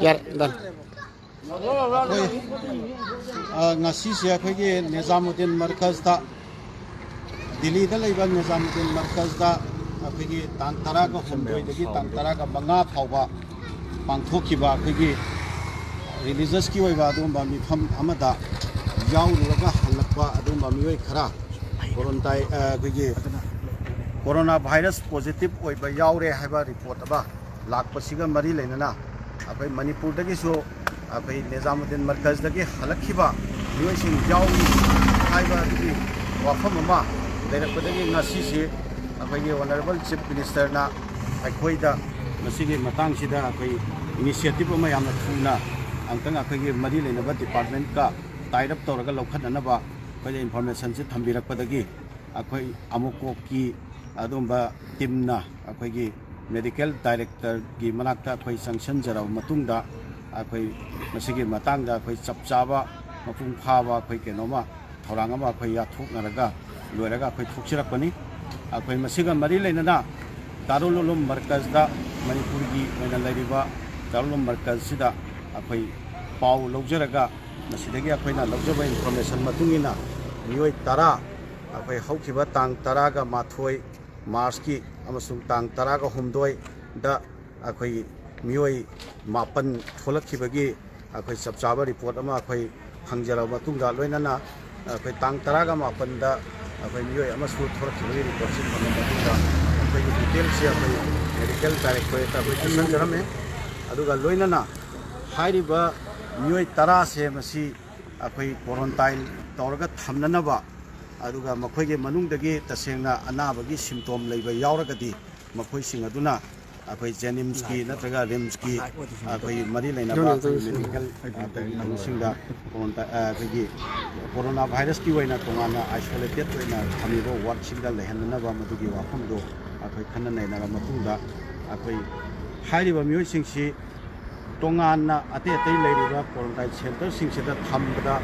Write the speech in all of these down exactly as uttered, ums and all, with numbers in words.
ꯌꯥꯔꯦ, done. ꯑꯩꯈꯣꯏ, ꯑ, ꯉꯁꯤꯁꯦ ꯑꯩꯈꯣꯏꯒꯤ ꯅꯤꯖꯥꯃꯨꯗꯗꯤꯟ ꯃꯔꯀꯖꯇ, ꯗꯤꯜꯂꯤꯗ ꯂꯩꯕ ꯅꯤꯖꯥꯃꯨꯗꯗꯤꯟ ꯃꯔꯀꯖꯇ ꯑꯩꯈꯣꯏꯒꯤ ꯇꯥꯡ ꯇꯔꯥꯒ ꯍꯨꯝꯗꯣꯏꯗꯒꯤ ꯇꯥꯡ ꯇꯔꯥꯒ ꯃꯉꯥ ꯐꯥꯎꯕ ꯄꯥꯡꯊꯣꯛꯈꯤꯕ ꯑꯩꯈꯣꯏꯒꯤ religious ꯀꯤ ꯑꯣꯏꯕ ꯑꯗꯨꯒꯨꯝꯕ ꯃꯤꯐꯝ ꯑꯃꯗ ꯌꯥꯎꯔꯨꯔꯒ ꯍꯜꯂꯛꯄ ꯑꯗꯨꯒꯨꯝꯕ ꯃꯤꯑꯣꯏ ꯈꯔ quarantine, ꯑ, ꯑꯩꯈꯣꯏꯒꯤ corona virus positive ꯑꯣꯏꯕ ꯌꯥꯎꯔꯦ ꯍꯥꯏꯕ report ꯑꯃ ꯂꯥꯛꯄꯁꯤꯒ ꯃꯔꯤ ꯂꯩꯅꯅ ꯑꯩꯈꯣꯏ ꯃꯅꯤꯄꯨꯔꯗꯒꯤꯁꯨ ꯑꯩꯈꯣꯏ ꯅꯤꯖꯥꯃꯨꯗꯗꯤꯟ ꯃꯔꯀꯖꯗꯒꯤ ꯍꯜꯂꯛꯈꯤꯕ ꯃꯤꯑꯣꯏꯁꯤꯡ ꯌꯥꯎꯔꯤ ꯍꯥꯏꯕ ꯑꯗꯨꯒꯤ ꯋꯥꯐꯝ ꯑꯃ ꯂꯩꯔꯛꯄꯗꯒꯤ ꯉꯁꯤꯁꯤ ꯑꯩꯈꯣꯏꯒꯤ honourable chief minister ꯅ ꯑꯩꯈꯣꯏꯗ ꯃꯁꯤꯒꯤ ꯃꯇꯥꯡꯁꯤꯗ ꯑꯩꯈꯣꯏ initiative ꯑꯃ ꯌꯥꯝꯅ ꯊꯨꯅ ꯑꯃꯨꯛꯇꯪ ꯑꯩꯈꯣꯏꯒꯤ ꯃꯔꯤ ꯂꯩꯅꯕ department ꯀ tie up ꯇꯧꯔꯒ ꯂꯧꯈꯠꯅꯅꯕ ꯑꯩꯈꯣꯏꯗ information ꯁꯤ ꯊꯝꯕꯤꯔꯛꯄꯗꯒꯤ ꯑꯩꯈꯣꯏ ꯑꯃꯨꯀꯣꯛꯀꯤ ꯑꯗꯨꯝꯕ team ꯅ ꯑꯩꯈꯣꯏꯒꯤ medical director ꯒꯤ ꯃꯅꯥꯛꯇ ꯑꯩꯈꯣꯏ ꯆꯪꯁꯤꯟꯖꯔꯕ ꯃꯇꯨꯡꯗ ꯑꯩꯈꯣꯏ ꯃꯁꯤꯒꯤ ꯃꯇꯥꯡꯗ ꯑꯩꯈꯣꯏ ꯆꯞ ꯆꯥꯕ ꯃꯄꯨꯡ ꯐꯥꯕ ꯑꯩꯈꯣꯏ ꯀꯩꯅꯣꯝꯃ ꯊꯧꯔꯥꯡ ꯑꯃ ꯑꯩꯈꯣꯏ ꯌꯥꯊꯣꯛꯅꯔꯒ ꯂꯣꯏꯔꯒ ꯑꯩꯈꯣꯏ ꯊꯣꯛꯆꯔꯛꯄꯅꯤ꯫ ꯑꯩꯈꯣꯏ ꯃꯁꯤꯒ ꯃꯔꯤ ꯂꯩꯅꯅ ꯗꯥꯔꯨꯜ ꯎꯂꯨꯝ ꯃꯔꯀꯖꯗ, ꯃꯅꯤꯄꯨꯔꯒꯤ ꯑꯣꯏꯅ ꯂꯩꯔꯤꯕ ꯗꯥꯔꯨꯜ ꯎꯂꯨꯝ ꯃꯔꯀꯖꯁꯤꯗ ꯑꯩꯈꯣꯏ ꯄꯥꯎ ꯂꯧꯖꯔꯒ ꯃꯁꯤꯗꯒꯤ ꯑꯩꯈꯣꯏꯅ ꯂꯧꯖꯕ information ꯃꯇꯨꯡ ꯏꯟꯅ ꯃꯤꯑꯣꯏ ꯇꯔꯥ ꯑꯩꯈꯣꯏ ꯍꯧꯈꯤꯕ ꯇꯥꯡ ꯇꯔꯥꯒ ꯃꯥꯊꯣꯏ March ꯀꯤ ꯑꯃꯁꯨꯡ ꯇꯥꯡ ꯇꯔꯥꯒ ꯍꯨꯝꯗꯣꯏꯗ ꯑꯩꯈꯣꯏ ꯃꯤꯑꯣꯏ ꯃꯥꯄꯟ ꯊꯣꯛꯂꯛꯈꯤꯕꯒꯤ ꯑꯩꯈꯣꯏ ꯆꯞ ꯆꯥꯕ report ꯑꯃ ꯑꯩꯈꯣꯏ ꯐꯪꯖꯔꯕ ꯃꯇꯨꯡꯗ, ꯂꯣꯏꯅꯅ ꯑꯩꯈꯣꯏ ꯇꯥꯡ ꯇꯔꯥꯒ ꯃꯥꯄꯟꯗ ꯑꯩꯈꯣꯏ ꯃꯤꯑꯣꯏ ꯑꯃꯁꯨ ꯊꯣꯛꯂꯛꯈꯤꯕꯒꯤ report ꯁꯤ ꯐꯪꯕ ꯃꯇꯨꯡꯗ ꯑꯩꯈꯣꯏꯒꯤ detail ꯁꯤ ꯑꯩꯈꯣꯏ medical directorate ꯇ ꯑꯩꯈꯣꯏ ꯄꯤꯁꯤꯟꯖꯔꯝꯃꯦ꯫ ꯑꯗꯨꯒ ꯂꯣꯏꯅꯅ ꯍꯥꯏꯔꯤꯕ ꯃꯤꯑꯣꯏ ꯇꯔꯥꯁꯦ ꯃꯁꯤ ꯑꯩꯈꯣꯏ quarantine ꯇꯧꯔꯒ ꯊꯝꯅꯅꯕ, ꯑꯗꯨꯒ ꯃꯈꯣꯏꯒꯤ ꯃꯅꯨꯡꯗꯒꯤ ꯇꯁꯦꯡꯅ ꯑꯅꯥꯕꯒꯤ symptom ꯂꯩꯕ ꯌꯥꯎꯔꯒꯗꯤ ꯃꯈꯣꯏꯁꯤꯡ ꯑꯗꯨꯅ ꯑꯩꯈꯣꯏ JNIMS ꯀꯤ ꯅꯠꯇ꯭ꯔꯒ RIMS ꯀꯤ ꯑꯩꯈꯣꯏ ꯃꯔꯤ ꯂꯩꯅꯕ medical ꯑꯩꯈꯣꯏꯒꯤ ꯀꯩꯅꯣꯁꯤꯡꯗ corona-, ꯑꯩꯈꯣꯏꯒꯤ corona virus ꯀꯤ ꯑꯣꯏꯅ ꯇꯣꯉꯥꯟꯅ isolated ꯑꯣꯏꯅ ꯊꯝꯃꯤꯕ ward ꯁꯤꯡꯗ ꯂꯩꯍꯟꯅꯅꯕ ꯃꯗꯨꯒꯤ ꯋꯥꯐꯝꯗꯨ ꯑꯩꯈꯣꯏ ꯈꯟꯅ ꯅꯩꯅꯔꯕ ꯃꯇꯨꯡꯗ, ꯑꯩꯈꯣꯏ ꯍꯥꯏꯔꯤꯕ ꯃꯤꯑꯣꯏꯁꯤꯡꯁꯤ ꯇꯣꯉꯥꯟꯅ ꯑꯇꯩ ꯑꯇꯩ ꯂꯩꯔꯤꯕ quarantine centre ꯁꯤꯡꯁꯤꯗ ꯊꯝꯕꯗ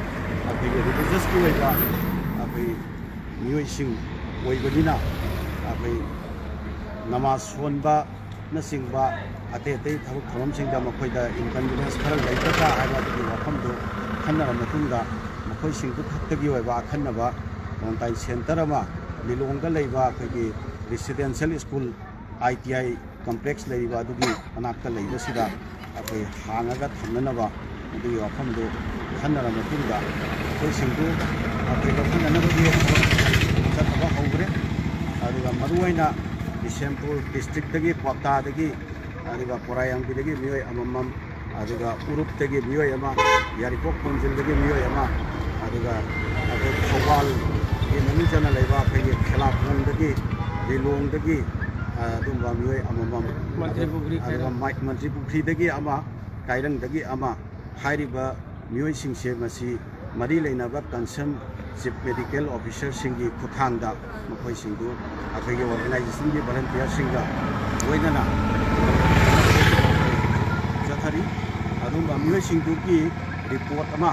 ꯑꯩꯈꯣꯏꯒꯤ religious ꯀꯤ ꯑꯣꯏꯕ ꯑꯩꯈꯣꯏ ꯃꯤꯑꯣꯏꯁꯤꯡ ꯑꯣꯏꯕꯅꯤꯅ, ꯑꯩꯈꯣꯏ ꯅꯃꯥꯖ ꯁꯣꯟꯕꯅꯆꯤꯡꯕ ꯑꯇꯩ ꯑꯇꯩ ꯊꯕꯛ ꯊꯧꯔꯝꯁꯤꯡꯗ ꯃꯈꯣꯏꯗ inconvenience ꯈꯔ ꯂꯩꯒꯗ꯭ꯔꯥ ꯍꯥꯏꯕ ꯑꯗꯨꯒꯤ ꯋꯥꯐꯝꯗꯨ ꯈꯟꯅꯔ ꯃꯇꯨꯡꯗ, ꯃꯈꯣꯏꯁꯤꯡꯗꯨ ꯈꯛꯇꯒꯤ ꯑꯣꯏꯕ ꯑꯈꯟꯅꯕ quarantine centre ꯑꯃ ꯂꯤꯂꯣꯡꯗ ꯂꯩꯕ ꯑꯩꯈꯣꯏꯒꯤ residential school, I T I complex ꯂꯩꯔꯤꯕ ꯑꯗꯨꯒꯤ ꯃꯅꯥꯛꯇ ꯂꯩꯕꯁꯤꯗ ꯑꯩꯈꯣꯏ ꯍꯥꯡꯉꯒ ꯊꯝꯅꯅꯕ ꯑꯗꯨꯒꯤ ꯋꯥꯐꯝꯗꯨ ꯈꯟꯅꯔ ꯃꯇꯨꯡꯗ, ꯑꯩꯈꯣꯏꯁꯤꯡꯗꯨ ꯑꯩꯈꯣꯏ ꯂꯧꯈꯠꯅꯅꯕꯒꯤ ꯊꯕꯛ ꯆꯠꯊꯕ ꯍꯧꯈ꯭ꯔꯦ꯫ ꯑꯗꯨꯒ ꯃꯔꯨꯑꯣꯏꯅ ꯕꯤꯁꯦꯝꯄꯨꯔ district ꯇꯒꯤ, ꯀ꯭ꯋꯥꯛꯇꯥꯗꯒꯤ, ꯑꯗꯨꯒ ꯄꯣꯔꯥꯌꯥꯡꯕꯤꯗꯒꯤ ꯃꯤꯑꯣꯏ ꯑꯃꯃꯝ, ꯑꯗꯨꯒ ꯎꯔꯨꯞꯇꯒꯤ ꯃꯤꯑꯣꯏ ꯑꯃ, ꯌꯥꯏꯔꯤꯄꯣꯛ ꯀꯣꯟꯖꯤꯜꯗꯒꯤ ꯃꯤꯑꯣꯏ ꯑꯃ, ꯑꯗꯨꯒ ꯑꯩꯈꯣꯏ ꯊꯧꯕꯥꯜꯒꯤ ꯃꯅꯨꯡ ꯆꯟꯅ ꯂꯩꯕ ꯑꯩꯈꯣꯏꯒꯤ ꯈꯦꯂꯥꯈꯣꯡꯗꯒꯤ, ꯂꯤꯂꯣꯡꯗꯒꯤ, ꯑ, ꯑꯗꯨꯝꯕ ꯃꯤꯑꯣꯏ ꯑꯃꯃꯝ, ꯃꯟꯇ꯭ꯔꯤ ꯄꯨꯈ꯭ꯔꯤ, ꯑꯗꯨꯒ ꯀꯩꯔꯣꯝ꯫ ꯃꯥꯏ-, ꯃꯟꯇ꯭ꯔꯤ ꯄꯨꯈ꯭ꯔꯤꯗꯒꯤ ꯑꯃ, ꯀꯥꯏꯔꯪꯗꯒꯤ ꯑꯃ, ꯍꯥꯏꯔꯤꯕ ꯃꯤꯑꯣꯏꯁꯤꯡꯁꯦ ꯃꯁꯤ ꯃꯔꯤ ꯂꯩꯅꯕ concern chief medical officer ꯁꯤꯡꯒꯤ ꯈꯨꯠꯊꯥꯡꯗ ꯃꯈꯣꯏꯁꯤꯡꯗꯨ ꯑꯩꯈꯣꯏꯒꯤ organization ꯒꯤ volunteer ꯁꯤꯡꯒ ꯂꯣꯏꯅꯅ ꯆꯠꯊꯔꯤ꯫ ꯑꯗꯨꯒꯨꯝꯕ ꯃꯤꯑꯣꯏꯁꯤꯡꯗꯨꯒꯤ report ꯑꯃ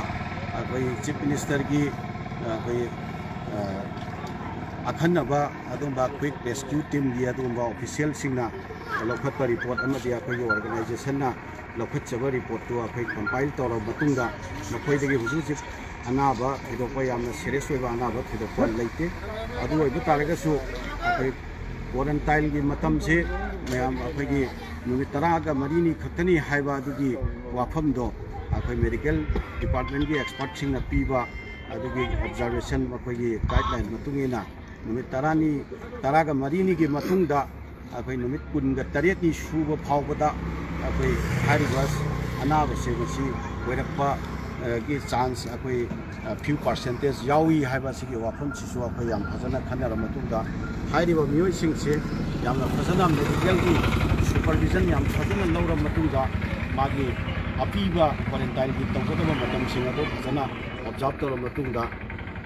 ꯑꯩꯈꯣꯏ chief minister ꯒꯤ, ꯑꯩꯈꯣꯏ, ꯑ, ꯑꯈꯟꯅꯕ ꯑꯗꯨꯒꯨꯝꯕ quick rescue team ꯒꯤ ꯑꯗꯨꯒꯨꯝꯕ official ꯁꯤꯡꯅ ꯂꯧꯈꯠꯄ report ꯑꯃꯗꯤ ꯑꯩꯈꯣꯏꯒꯤ organization ꯅ ꯂꯧꯈꯠꯆꯕ report ꯇꯨ ꯑꯩꯈꯣꯏ compile ꯇꯧꯔꯕ ꯃꯇꯨꯡꯗ, ꯃꯈꯣꯏꯗꯒꯤ ꯍꯧꯖꯤꯛ ꯍꯧꯖꯤꯛ ꯑꯅꯥꯕ ꯊꯣꯏꯗꯣꯛꯄ, ꯌꯥꯝꯅ serious ꯑꯣꯏꯕ ꯑꯅꯥꯕ ꯊꯣꯏꯗꯣꯛꯄ ꯂꯩꯇꯦ꯫ ꯑꯗꯨ ꯑꯣꯏꯕ ꯇꯥꯔꯒꯁꯨ ꯑꯩꯈꯣꯏ quarantine ꯒꯤ ꯃꯇꯝꯁꯤ ꯃꯌꯥꯝ ꯑꯩꯈꯣꯏꯒꯤ ꯅꯨꯃꯤꯠ ꯇꯔꯥꯒ ꯃꯔꯤꯅꯤ ꯈꯛꯇꯅꯤ ꯍꯥꯏꯕ ꯑꯗꯨꯒꯤ ꯋꯥꯐꯝꯗꯣ ꯑꯩꯈꯣꯏ medical department ꯀꯤ expert ꯁꯤꯡꯅ ꯄꯤꯕ ꯑꯗꯨꯒꯤ observation, ꯃꯈꯣꯏꯒꯤ guideline ꯃꯇꯨꯡ ꯏꯟꯅ ꯅꯨꯃꯤꯠ ꯇꯔꯥꯅꯤ, ꯇꯔꯥꯒ ꯃꯔꯤꯅꯤꯒꯤ ꯃꯇꯨꯡꯗ ꯑꯩꯈꯣꯏ ꯅꯨꯃꯤꯠ ꯀꯨꯟꯒ ꯇꯔꯦꯠꯅꯤ ꯁꯨꯕ ꯐꯥꯎꯕꯗ ꯑꯩꯈꯣꯏ ꯍꯥꯏꯔꯤꯕ ꯑꯅꯥꯕꯁꯤꯡ ꯑꯁꯤ ꯑꯣꯏꯔꯛꯄ, ꯑ, ꯒꯤ chance ꯑꯩꯈꯣꯏ, ꯑ, few percentage ꯌꯥꯎꯏ ꯍꯥꯏꯕ ꯑꯁꯤꯒꯤ ꯋꯥꯐꯝꯁꯤꯁꯨ ꯑꯩꯈꯣꯏ ꯌꯥꯝ ꯐꯖꯅ ꯈꯟꯅꯔ ꯃꯇꯨꯡꯗ, ꯍꯥꯏꯔꯤꯕ ꯃꯤꯑꯣꯏꯁꯤꯡꯁꯦ ꯌꯥꯝꯅ ꯐꯖꯅ medical ꯒꯤ supervision ꯌꯥꯝ ꯐꯖꯅ ꯂꯧꯔ ꯃꯇꯨꯡꯗ, ꯃꯥꯒꯤ ꯑꯄꯤꯕ quarantine ꯒꯤ ꯇꯧꯒꯗꯕ ꯃꯇꯝꯁꯤꯡ ꯑꯗꯨ ꯐꯖꯅ observe ꯇꯧꯔ ꯃꯇꯨꯡꯗ,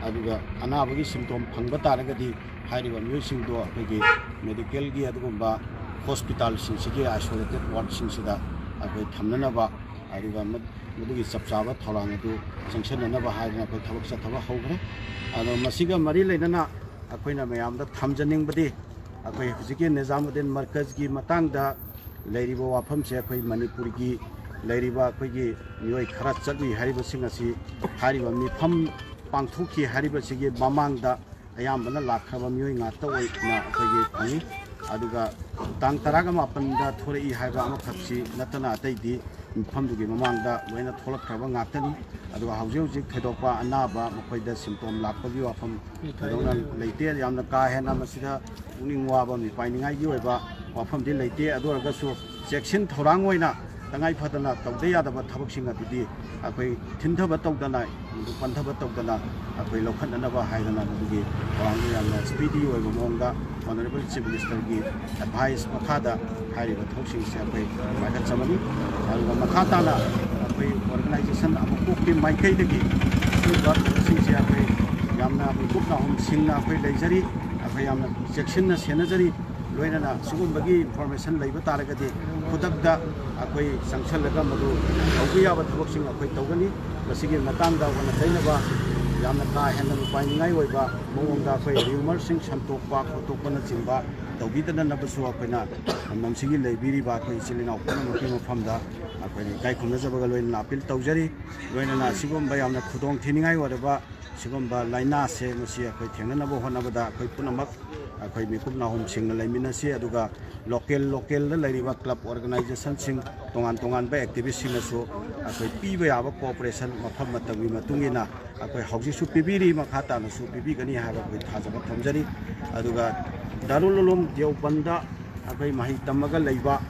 ꯑꯗꯨꯒ ꯑꯅꯥꯕꯒꯤ symptom ꯐꯪꯕ ꯇꯥꯔꯒꯗꯤ ꯍꯥꯏꯔꯤꯕ ꯃꯤꯑꯣꯏꯁꯤꯡꯗꯣ ꯑꯩꯈꯣꯏꯒꯤ medical ꯒꯤ ꯑꯗꯨꯒꯨꯝꯕ hospital ꯁꯤꯡꯁꯤꯒꯤ isolated ward ꯁꯤꯡꯁꯤꯗ ꯑꯩꯈꯣꯏ ꯊꯝꯅꯅꯕ, ꯑꯗꯨꯒ ꯃ-, ꯃꯗꯨꯒꯤ ꯆꯞ ꯆꯥꯕ ꯊꯧꯔꯥꯡ ꯑꯗꯨ ꯆꯪꯁꯤꯟꯅꯅꯕ ꯍꯥꯏꯗꯅ ꯑꯩꯈꯣꯏ ꯊꯕꯛ ꯆꯠꯊꯕ ꯍꯧꯈ꯭ꯔꯦ꯫ ꯑꯗꯣ ꯃꯁꯤꯒ ꯃꯔꯤ ꯂꯩꯅꯅ ꯑꯩꯈꯣꯏꯅ ꯃꯌꯥꯝꯗ ꯊꯝꯖꯅꯤꯡꯕꯗꯤ, ꯑꯩꯈꯣꯏ ꯍꯧꯖꯤꯛꯀꯤ ꯅꯤꯖꯥꯃꯨꯗꯗꯤꯟ ꯃꯔꯀꯖꯒꯤ ꯃꯇꯥꯡꯗ ꯂꯩꯔꯤꯕ ꯋꯥꯐꯝꯁꯦ ꯑꯩꯈꯣꯏ ꯃꯅꯤꯄꯨꯔꯒꯤ ꯂꯩꯔꯤꯕ ꯑꯩꯈꯣꯏꯒꯤ ꯃꯤꯑꯣꯏ ꯈꯔ ꯆꯠꯂꯨꯏ ꯍꯥꯏꯔꯤꯕꯁꯤꯡ ꯑꯁꯤ ꯍꯥꯏꯔꯤꯕ ꯃꯤꯐꯝ ꯄꯥꯡꯊꯣꯛꯈꯤ ꯍꯥꯏꯔꯤꯕꯁꯤꯒꯤ ꯃꯃꯥꯡꯗ ꯑꯌꯥꯝꯕꯅ ꯂꯥꯛꯈ꯭ꯔꯕ ꯃꯤꯑꯣꯏ ꯉꯥꯛꯇ ꯑꯣꯏꯅ ꯑꯩꯈꯣꯏꯒꯤ ꯐꯪꯉꯤ꯫ ꯑꯗꯨꯒ ꯇꯥꯡ ꯇꯔꯥꯒ ꯃꯥꯄꯟꯗ ꯊꯣꯔꯛꯏ ꯍꯥꯏꯕ ꯑꯃꯈꯛꯁꯤ ꯅꯠꯇꯅ ꯑꯇꯩꯗꯤ ꯃꯐꯝꯗꯨꯒꯤ ꯃꯃꯥꯡꯗ ꯂꯣꯏꯅ ꯊꯣꯛꯂꯛꯈ꯭ꯔꯕ ꯉꯥꯛꯇꯅꯤ꯫ ꯑꯗꯨꯒ ꯍꯧꯖꯤꯛ ꯍꯧꯖꯤꯛ ꯊꯣꯏꯗꯣꯛꯄ ꯑꯅꯥꯕ ꯃꯈꯣꯏꯗ ꯁꯤꯝꯇꯣꯝ ꯂꯥꯛꯄꯒꯤ ꯋꯥꯐꯝ ꯊꯣꯏꯗꯣꯛꯅ ꯂꯩꯇꯦ꯫ ꯌꯥꯝꯅ ꯀꯥ ꯍꯦꯟꯅ ꯃꯁꯤꯗ ꯄꯨꯛꯅꯤꯡ ꯋꯥꯕ ꯃꯤꯄꯥꯏꯅꯤꯡꯉꯥꯏꯒꯤ ꯑꯣꯏꯕ ꯋꯥꯐꯝꯗꯤ ꯂꯩꯇꯦ꯫ ꯑꯗꯨ ꯑꯣꯏꯔꯒꯁꯨ ꯆꯦꯛꯁꯤꯟ ꯊꯧꯔꯥꯡ ꯑꯣꯏꯅ ꯇꯉꯥꯏ ꯐꯗꯅ ꯇꯧꯗ ꯌꯥꯗꯕ ꯊꯕꯛꯁꯤꯡ ꯑꯗꯨꯗꯤ ꯑꯩꯈꯣꯏ ꯊꯤꯟꯊꯕ ꯇꯧꯗꯅ, ꯄꯟꯊꯕ ꯇꯧꯗꯅ ꯑꯩꯈꯣꯏ ꯂꯧꯈꯠꯅꯅꯕ ꯍꯥꯏꯗꯅ ꯃꯗꯨꯒꯤ ꯊꯧꯔꯥꯡꯗꯨ ꯌꯥꯝꯅ ꯁ꯭ꯄꯤꯗꯤ ꯑꯣꯏꯕ ꯃꯑꯣꯡꯗ Honourable Chief Ministerꯒꯤ ꯑꯦꯗꯚꯥꯏꯁ ꯃꯈꯥꯗ ꯍꯥꯏꯔꯤꯕ ꯊꯕꯛꯁꯤꯡꯁꯦ ꯑꯩꯈꯣꯏ ꯄꯥꯏꯈꯠꯆꯕꯅꯤ꯫ ꯑꯗꯨꯒ ꯃꯈꯥ ꯇꯥꯅ ꯑꯩꯈꯣꯏ ꯑꯣꯔꯒꯅꯥꯏꯖꯦꯁꯟ ꯑꯃꯨꯛꯀꯣꯛꯀꯤ ꯃꯥꯏꯀꯩꯗꯒꯤ ꯑꯁꯤꯒꯨꯝꯕ ꯊꯕꯛꯁꯤꯡꯁꯦ ꯑꯩꯈꯣꯏ ꯌꯥꯝꯅ ꯃꯤꯀꯨꯞ ꯅꯥꯍꯨꯝꯁꯤꯡꯅ ꯑꯩꯈꯣꯏ ꯂꯩꯖꯔꯤ꯫ ꯑꯩꯈꯣꯏ ꯌꯥꯝꯅ ꯆꯦꯛꯁꯤꯟꯅ ꯁꯦꯟꯅꯖꯔꯤ꯫ ꯂꯣꯏꯅꯅ ꯁꯤꯒꯨꯝꯕꯒꯤ ꯏꯟꯐꯣꯔꯃꯦꯁꯟ ꯂꯩꯕ ꯇꯥꯔꯒꯗꯤ ꯈꯨꯗꯛꯇ ꯑꯩꯈꯣꯏ ꯆꯪꯁꯜꯂꯒ ꯃꯗꯨ ꯇꯧꯕ ꯌꯥꯕ ꯊꯕꯛꯁꯤꯡ ꯑꯩꯈꯣꯏ ꯇꯧꯒꯅꯤ꯫ ꯃꯁꯤꯒꯤ ꯃꯇꯥꯡꯗ ꯑꯣꯟꯅ ꯇꯩꯅꯕ ꯌꯥꯝꯅ ꯀꯥ ꯍꯦꯟꯅ ꯃꯤꯄꯥꯏꯅꯤꯡꯉꯥꯏ ꯑꯣꯏꯕ ꯃꯑꯣꯡꯗ ꯑꯩꯈꯣꯏ ꯔꯤꯌꯨꯃꯔꯁꯤꯡ ꯁꯟꯇꯣꯛꯄ ꯈꯣꯠꯇꯣꯛꯄꯅꯆꯤꯡꯕ ꯇꯧꯕꯤꯗꯅꯅꯕꯁꯨ ꯑꯩꯈꯣꯏꯅ ꯂꯝꯗꯝꯁꯤꯒꯤ ꯂꯩꯕꯤꯔꯤꯕ ꯑꯩꯈꯣꯏ ꯏꯆꯤꯜ ꯏꯅꯥꯎ ꯄꯨꯝꯅꯃꯛꯀꯤ ꯃꯐꯝꯗ ꯑꯩꯈꯣꯏꯅ ꯏꯀꯥꯏ ꯈꯨꯝꯅꯖꯕꯒ ꯂꯣꯏꯅꯅ ꯑꯄꯤꯜ ꯇꯧꯖꯔꯤ꯫ ꯂꯣꯏꯅꯅ ꯑꯁꯤꯒꯨꯝꯕ ꯌꯥꯝꯅ ꯈꯨꯗꯣꯡ ꯊꯤꯅꯤꯡꯉꯥꯏ ꯑꯣꯏꯔꯕ ꯁꯤꯒꯨꯝꯕ ꯂꯥꯏꯅꯥꯁꯦ ꯃꯁꯤ ꯑꯩꯈꯣꯏ ꯊꯦꯡꯅꯅꯕ ꯍꯣꯠꯅꯕꯗ ꯑꯩꯈꯣꯏ ꯄꯨꯝꯅꯃꯛ ꯑꯩꯈꯣꯏ ꯃꯤꯀꯨꯞ ꯅꯥꯍꯨꯝꯁꯤꯡꯅ ꯂꯩꯃꯤꯟꯅꯁꯤ꯫ ꯑꯗꯨꯒ ꯂꯣꯀꯦꯜ ꯂꯣꯀꯦꯜꯗ ꯂꯩꯔꯤꯕ ꯀ꯭ꯂꯕ ꯑꯣꯔꯒꯅꯥꯏꯖꯦꯁꯟꯁꯤꯡ, ꯇꯣꯉꯥꯟ ꯇꯣꯉꯥꯟꯕ ꯑꯦꯛꯇꯤꯚꯤꯁꯁꯤꯡꯅꯁꯨ ꯑꯩꯈꯣꯏ ꯄꯤꯕ ꯌꯥꯕ ꯀꯣꯑꯣꯄꯔꯦꯁꯟ ꯃꯐꯝ ꯃꯇꯝꯒꯤ ꯃꯇꯨꯡ ꯏꯟꯅ ꯑꯩꯈꯣꯏ ꯍꯧꯖꯤꯛꯁꯨ ꯄꯤꯕꯤꯔꯤ, ꯃꯈꯥ ꯇꯥꯅꯁꯨ ꯄꯤꯕꯤꯒꯅꯤ ꯍꯥꯏꯕ ꯑꯩꯈꯣꯏ ꯊꯥꯖꯕ ꯊꯝꯖꯔꯤ꯫ ꯑꯗꯨꯒ ꯗꯥꯔꯨꯜ ꯎꯂꯨꯝ ꯗꯤꯑꯣꯕꯟꯗ ꯑꯩꯈꯣꯏ ꯃꯍꯩ ꯇꯝꯃꯒ ꯂꯩꯕ,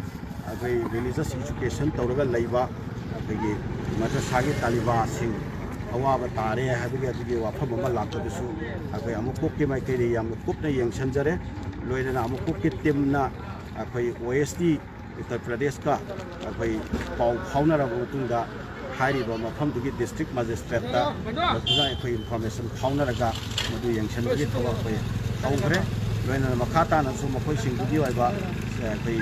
ꯑꯩꯈꯣꯏ ꯔꯤꯂꯤꯖꯁ ꯏꯖꯨꯀꯦꯁꯟ ꯇꯧꯔꯒ ꯂꯩꯕ ꯑꯩꯈꯣꯏꯒꯤ ꯃꯗ꯭ꯔꯁꯥꯒꯤ ꯇꯥꯂꯤꯕꯥꯁꯤꯡ ꯑꯋꯥꯕ ꯇꯥꯔꯦ ꯍꯥꯏꯕꯒꯤ ꯑꯗꯨꯒꯤ ꯋꯥꯐꯝ ꯑꯃ ꯂꯥꯛꯄꯗꯨꯁꯨ ꯑꯩꯈꯣꯏ ꯑꯃꯨꯛꯀꯣꯛꯀꯤ ꯃꯥꯏꯀꯩꯗ ꯌꯥꯝꯅ ꯀꯨꯞꯅ ꯌꯦꯡꯁꯤꯟꯖꯔꯦ꯫ ꯂꯣꯏꯅꯅ ꯑꯃꯨꯛꯀꯣꯛꯀꯤ ꯇꯤꯝꯅ ꯑꯩꯈꯣꯏ ꯑꯣ ꯑꯦꯁ ꯗꯤ ꯎꯠꯇꯔ ꯄ꯭ꯔꯗꯦꯁꯀ ꯑꯩꯈꯣꯏ ꯄꯥꯎ ꯐꯥꯎꯅꯔꯕ ꯃꯇꯨꯡꯗ ꯍꯥꯏꯔꯤꯕ ꯃꯐꯝꯗꯨꯒꯤ ꯗꯤꯁꯇ꯭ꯔꯤꯛ ꯃꯦꯖꯤꯁꯇ꯭ꯔꯦꯠꯇ ꯃꯗꯨꯗ ꯑꯩꯈꯣꯏ ꯏꯟꯐꯣꯔꯃꯦꯁꯟ ꯐꯥꯎꯅꯔꯒ ꯃꯗꯨ ꯌꯦꯡꯁꯤꯟꯕꯒꯤ ꯊꯕꯛ ꯑꯩꯈꯣꯏ ꯇꯧꯈ꯭ꯔꯦ꯫ ꯂꯣꯏꯅꯅ ꯃꯈꯥ ꯇꯥꯅꯁꯨ ꯃꯈꯣꯏꯁꯤꯡꯗꯨꯒꯤ ꯑꯣꯏꯕ ꯑꯩꯈꯣꯏ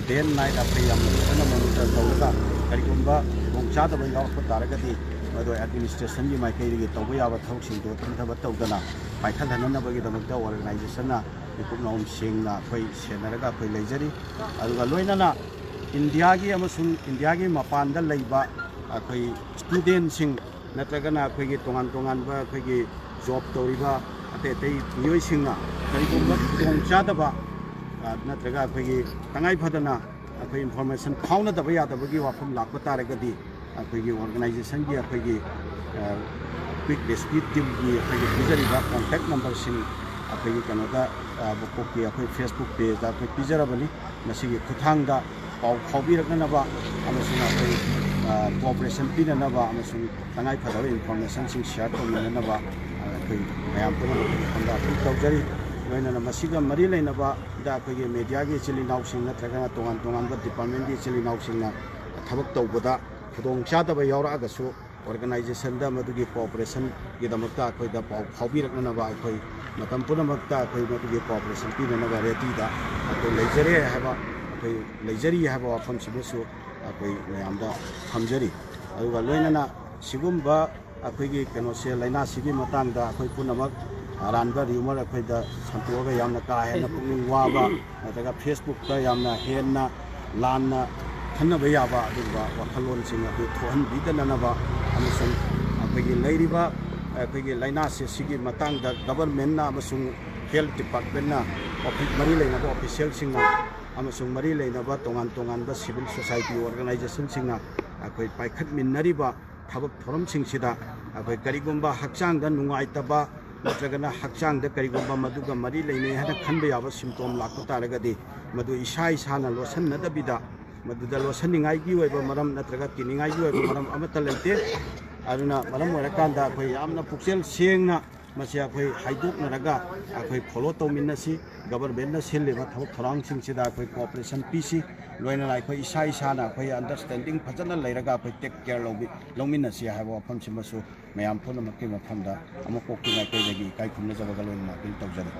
ꯗꯦ ꯑꯦꯟ ꯅꯥꯏꯠ ꯑꯩꯈꯣꯏ ꯌꯥꯝꯅ ꯐꯖꯅ ꯃꯣꯅꯤꯇꯔ ꯇꯧꯔꯒ ꯀꯔꯤꯒꯨꯝꯕ ꯈꯨꯗꯣꯡ ꯆꯥꯗꯕ ꯌꯥꯎꯔꯛꯄ ꯇꯥꯔꯒꯗꯤ ꯃꯗꯨ ꯑꯦꯗꯃꯤꯅꯤꯁꯇ꯭ꯔꯦꯁꯟꯒꯤ ꯃꯥꯏꯀꯩꯗꯒꯤ ꯇꯧꯕ ꯌꯥꯕ ꯊꯕꯛꯁꯤꯡꯗꯨ ꯊꯤꯡꯊꯕ ꯇꯧꯗꯅ ꯄꯥꯏꯈꯠꯍꯟꯅꯅꯕꯒꯤꯗꯃꯛꯇ ꯑꯣꯔꯒꯅꯥꯏꯖꯦꯁꯟꯅ ꯃꯤꯀꯨꯞ ꯅꯥꯍꯨꯝ ꯁꯦꯡꯅ ꯑꯩꯈꯣꯏ ꯁꯦꯟꯅꯔꯒ ꯑꯩꯈꯣꯏ ꯂꯩꯖꯔꯤ꯫ ꯑꯗꯨꯒ ꯂꯣꯏꯅꯅ ꯏꯟꯗꯤꯌꯥꯒꯤ ꯑꯃꯁꯨꯡ ꯏꯟꯗꯤꯌꯥꯒꯤ ꯃꯄꯥꯟꯗ ꯂꯩꯕ ꯑꯩꯈꯣꯏ ꯁ꯭ꯇꯨꯗꯦꯟꯁꯤꯡ ꯅꯠꯇ꯭ꯔꯒꯅ ꯑꯩꯈꯣꯏꯒꯤ ꯇꯣꯉꯥꯟ ꯇꯣꯉꯥꯟꯕ ꯑꯩꯈꯣꯏꯒꯤ ꯖꯣꯕ ꯇꯧꯔꯤꯕ ꯑꯇꯩ ꯑꯇꯩ ꯃꯤꯑꯣꯏꯁꯤꯡꯅ ꯀꯔꯤꯒꯨꯝꯕ ꯈꯨꯗꯣꯡꯆꯥꯗꯕ, ꯑ, ꯅꯠꯇ꯭ꯔꯒ ꯑꯩꯈꯣꯏꯒꯤ ꯇꯉꯥꯏ ꯐꯗꯅ ꯑꯩꯈꯣꯏ ꯏꯟꯐꯣꯔꯃꯦꯁꯟ ꯐꯥꯎꯅꯗꯕ ꯌꯥꯗꯕꯒꯤ ꯋꯥꯐꯝ ꯂꯥꯛꯄ ꯇꯥꯔꯒꯗꯤ ꯑꯩꯈꯣꯏꯒꯤ ꯑꯣꯔꯒꯅꯥꯏꯖꯦꯁꯟꯒꯤ ꯑꯩꯈꯣꯏꯒꯤ, ꯑ, ꯀ꯭ꯋꯤꯛ ꯔꯦꯁꯀ꯭ꯌꯨ ꯇꯤꯝꯒꯤ ꯑꯩꯈꯣꯏꯒꯤ ꯄꯤꯖꯔꯤꯕ ꯀꯣꯟꯇꯦꯛ ꯅꯝꯕꯔꯁꯤꯡ ꯑꯩꯈꯣꯏꯒꯤ ꯀꯩꯅꯣꯗ, ꯑ, ꯃꯀꯣꯛꯀꯤ ꯑꯩꯈꯣꯏ ꯐꯦꯁꯕꯨꯛ ꯄꯦꯖꯇ ꯑꯩꯈꯣꯏ ꯄꯤꯖꯔꯕꯅꯤ꯫ ꯃꯁꯤꯒꯤ ꯈꯨꯠꯊꯥꯡꯗ ꯄꯥꯎ ꯐꯥꯎꯕꯤꯔꯛꯅꯅꯕ ꯑꯃꯁꯨꯡ ꯑꯩꯈꯣꯏ, ꯑ, ꯀꯣꯑꯣꯄꯔꯦꯁꯟ ꯄꯤꯅꯅꯕ ꯑꯃꯁꯨꯡ ꯇꯉꯥꯏ ꯐꯗꯕ ꯏꯟꯐꯣꯔꯃꯦꯁꯟꯁꯤꯡ ꯁꯤꯌꯥꯔ ꯇꯧꯃꯤꯟꯅꯅꯕ, ꯑ, ꯑꯩꯈꯣꯏ ꯃꯌꯥꯝ ꯄꯨꯝꯅꯃꯛꯀꯤ ꯃꯐꯝꯗ ꯑꯄꯤꯜ ꯇꯧꯖꯔꯤ꯫ ꯂꯣꯏꯅꯅ ꯃꯁꯤꯒ ꯃꯔꯤ ꯂꯩꯅꯕ ꯗ ꯑꯩꯈꯣꯏꯒꯤ ꯃꯦꯗꯤꯌꯥꯒꯤ ꯏꯆꯤꯜ ꯏꯅꯥꯎꯁꯤꯡ ꯅꯠꯇ꯭ꯔꯒꯅ ꯇꯣꯉꯥꯟ ꯇꯣꯉꯥꯟꯕ ꯗꯤꯄꯥꯔꯠꯃꯦꯟꯒꯤ ꯏꯆꯤꯜ ꯏꯅꯥꯎꯁꯤꯡꯅ ꯊꯕꯛ ꯇꯧꯕꯗ ꯈꯨꯗꯣꯡꯆꯥꯗꯕ ꯌꯥꯎꯔꯛꯑꯒꯁꯨ ꯑꯣꯔꯒꯅꯥꯏꯖꯦꯁꯟꯗ ꯃꯗꯨꯒꯤ ꯀꯣꯑꯣꯄꯔꯦꯁꯟꯒꯤꯗꯃꯛꯇ ꯑꯩꯈꯣꯏꯗ ꯄꯥꯎ ꯐꯥꯎꯕꯤꯔꯛꯅꯅꯕ ꯑꯩꯈꯣꯏ ꯃꯇꯝ ꯄꯨꯝꯅꯃꯛꯇ ꯑꯩꯈꯣꯏ ꯃꯗꯨꯒꯤ ꯀꯣꯑꯣꯄꯔꯦꯁꯟ ꯄꯤꯅꯅꯕ ꯔꯦꯗꯤꯗ ꯑꯩꯈꯣꯏ ꯂꯩꯖꯔꯦ ꯍꯥꯏꯕ, ꯑꯩꯈꯣꯏ ꯂꯩꯖꯔꯤ ꯍꯥꯏꯕ ꯋꯥꯐꯝꯁꯤꯃꯁꯨ ꯑꯩꯈꯣꯏ ꯃꯌꯥꯝꯗ ꯊꯝꯖꯔꯤ꯫ ꯑꯗꯨꯒ ꯂꯣꯏꯅꯅ ꯁꯤꯒꯨꯝꯕ ꯑꯩꯈꯣꯏꯒꯤ ꯀꯩꯅꯣꯁꯦ, ꯂꯥꯏꯅꯥꯁꯤꯒꯤ ꯃꯇꯥꯡꯗ ꯑꯩꯈꯣꯏ ꯄꯨꯝꯅꯃꯛ ꯑꯔꯥꯟꯕ ꯔꯤꯌꯨꯃꯔ ꯑꯩꯈꯣꯏꯗ ꯁꯟꯇꯣꯛꯑꯒ ꯌꯥꯝꯅ ꯀꯥ ꯍꯦꯟꯅ ꯄꯨꯛꯅꯤꯡ ꯋꯥꯕ ꯅꯠꯇ꯭ꯔꯒ ꯐꯦꯁꯕꯨꯛꯇ ꯌꯥꯝꯅ ꯍꯦꯟꯅ ꯂꯥꯟꯅ ꯈꯟꯅꯕ ꯌꯥꯕ ꯑꯗꯨꯒꯨꯝꯕ ꯋꯥꯈꯜꯂꯣꯟꯁꯤꯡ ꯑꯗꯨ ꯊꯣꯛꯍꯟꯕꯤꯗꯅꯅꯕ ꯑꯃꯁꯨꯡ ꯑꯩꯈꯣꯏꯒꯤ ꯂꯩꯔꯤꯕ ꯑꯩꯈꯣꯏꯒꯤ ꯂꯥꯏꯅꯥꯁꯦ ꯁꯤꯒꯤ ꯃꯇꯥꯡꯗ ꯒꯕꯔꯃꯦꯟꯅ ꯑꯃꯁꯨꯡ ꯍꯦꯜꯊ ꯗꯤꯄꯥꯔꯠꯃꯦꯟꯅ ꯑꯣꯐꯤ-, ꯃꯔꯤ ꯂꯩꯅꯕ ꯑꯣꯐꯤꯁꯤꯌꯦꯜꯁꯤꯡꯅ ꯑꯃꯁꯨꯡ ꯃꯔꯤ ꯂꯩꯅꯕ ꯇꯣꯉꯥꯟ ꯇꯣꯉꯥꯟꯕ ꯁꯤꯚꯤꯜ ꯁꯣꯁꯥꯏꯇꯤ ꯑꯣꯔꯒꯅꯥꯏꯖꯦꯁꯟꯁꯤꯡꯅ ꯑꯩꯈꯣꯏ ꯄꯥꯏꯈꯠꯃꯤꯟꯅꯔꯤꯕ ꯊꯕꯛ ꯊꯧꯔꯝꯁꯤꯡꯁꯤꯗ ꯑꯩꯈꯣꯏ ꯀꯔꯤꯒꯨꯝꯕ ꯍꯛꯆꯥꯡꯗ ꯅꯨꯡꯉꯥꯏꯇꯕ ꯅꯠꯇ꯭ꯔꯒꯅ ꯍꯛꯆꯥꯡꯗ ꯀꯔꯤꯒꯨꯝꯕ ꯃꯗꯨꯒ ꯃꯔꯤ ꯂꯩꯅꯩ ꯍꯥꯏꯅ ꯈꯟꯕ ꯌꯥꯕ ꯁꯤꯝꯇꯣꯝ ꯂꯥꯛꯄ ꯇꯥꯔꯒꯗꯤ ꯃꯗꯨ ꯏꯁꯥ ꯏꯁꯥꯅ ꯂꯣꯠꯁꯤꯟꯅꯗꯕꯤꯗ, ꯃꯗꯨꯗ ꯂꯣꯠꯁꯤꯟꯅꯤꯡꯉꯥꯏꯒꯤ ꯑꯣꯏꯕ ꯃꯔꯝ ꯅꯠꯇ꯭ꯔꯒ ꯀꯤꯅꯤꯡꯉꯥꯏꯒꯤ ꯑꯣꯏꯕ ꯃꯔꯝ ꯑꯃꯠꯇ ꯂꯩꯇꯦ꯫ ꯑꯗꯨꯅ ꯃꯔꯝ ꯑꯣꯏꯔꯀꯥꯟꯗ ꯑꯩꯈꯣꯏ ꯌꯥꯝꯅ ꯄꯨꯛꯆꯦꯜ ꯁꯦꯡꯅ ꯃꯁꯤ ꯑꯩꯈꯣꯏ ꯍꯥꯏꯗꯣꯛꯅꯔꯒ ꯑꯩꯈꯣꯏ ꯐꯣꯂꯣ ꯇꯧꯃꯤꯟꯅꯁꯤ꯫ ꯒꯕꯔꯃꯦꯟꯅ ꯁꯤꯜꯂꯤꯕ ꯊꯕꯛ ꯊꯧꯔꯥꯡꯁꯤꯡꯁꯤꯗ ꯑꯩꯈꯣꯏ ꯀꯣꯑꯣꯄꯔꯦꯁꯟ ꯄꯤꯁꯤ꯫ ꯂꯣꯏꯅꯅ ꯑꯩꯈꯣꯏ ꯏꯁꯥ ꯏꯁꯥꯅ ꯑꯩꯈꯣꯏ ꯑꯟꯗꯔꯁꯇꯦꯟꯗꯤꯡ ꯐꯖꯅ ꯂꯩꯔꯒ ꯑꯩꯈꯣꯏ ꯇꯦꯛ ꯀꯦꯌꯔ ꯂꯧꯃꯤ-, ꯂꯧꯃꯤꯟꯅꯁꯤ ꯍꯥꯏꯕ ꯋꯥꯐꯝꯁꯤꯃꯁꯨ ꯃꯌꯥꯝ ꯄꯨꯝꯅꯃꯛꯀꯤ ꯃꯐꯝꯗ ꯑꯃꯨꯛ ꯀꯣꯛꯇꯨꯅ ꯑꯩꯈꯣꯏꯗꯒꯤ ꯏꯀꯥꯏ ꯈꯨꯝꯅꯖꯕꯒ ꯂꯣꯏꯅꯅ ꯑꯄꯤꯜ ꯇꯧꯖꯔꯤ꯫